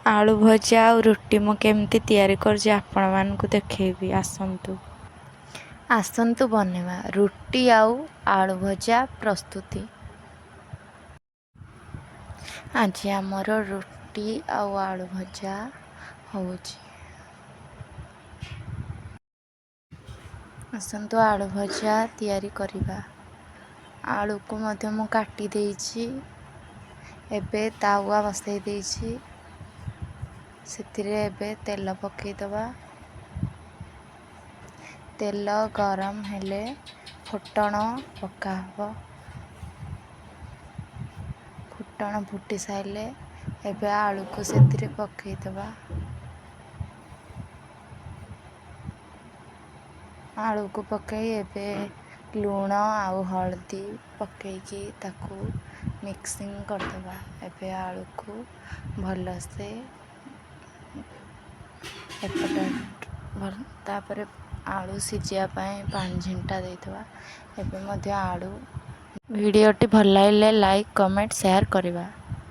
ଆଳୁ ଭଜା ଆଉ ରୁଟି ମୁଁ କେମିତି ତିଆରି କରୁଛି ଆପଣମାନଙ୍କୁ ଦେଖେଇବି। ଆସନ୍ତୁ ଆସନ୍ତୁ ବନେଇବା ରୁଟି ଆଉ ଆଳୁ ଭଜା ପ୍ରସ୍ତୁତି। ଆଜି ଆମର ରୁଟି ଆଉ ଆଳୁ ଭଜା ହେଉଛି। ଆସନ୍ତୁ ଆଳୁ ଭଜା ତିଆରି କରିବା। ଆଳୁକୁ ମଧ୍ୟ ମୁଁ କାଟି ଦେଇଛି। ଏବେ ତାୱା ବସାଇ ଦେଇଛି, ସେଥିରେ ଏବେ ତେଲ ପକାଇଦେବା। ତେଲ ଗରମ ହେଲେ ଫୁଟଣ ପକାହେବ। ଫୁଟଣ ଫୁଟି ସାରିଲେ ଏବେ ଆଳୁକୁ ସେଥିରେ ପକାଇଦେବା। ଆଳୁକୁ ପକାଇ ଏବେ ଲୁଣ ଆଉ ହଳଦୀ ପକାଇକି ତାକୁ ମିକ୍ସିଂ କରିଦେବା। ଏବେ ଆଳୁକୁ ଭଲସେ ଏପଟ ତାପରେ ଆଳୁ ସିଝିବା ପାଇଁ ପାଣି ଝିଣ୍ଟା ଦେଇଦେବା। ଏବେ ମଧ୍ୟ ଆଳୁ ଭିଡ଼ିଓଟି ଭଲ ଲାଗିଲେ ଲାଇକ୍, କମେଣ୍ଟ, ସେୟାର କରିବା।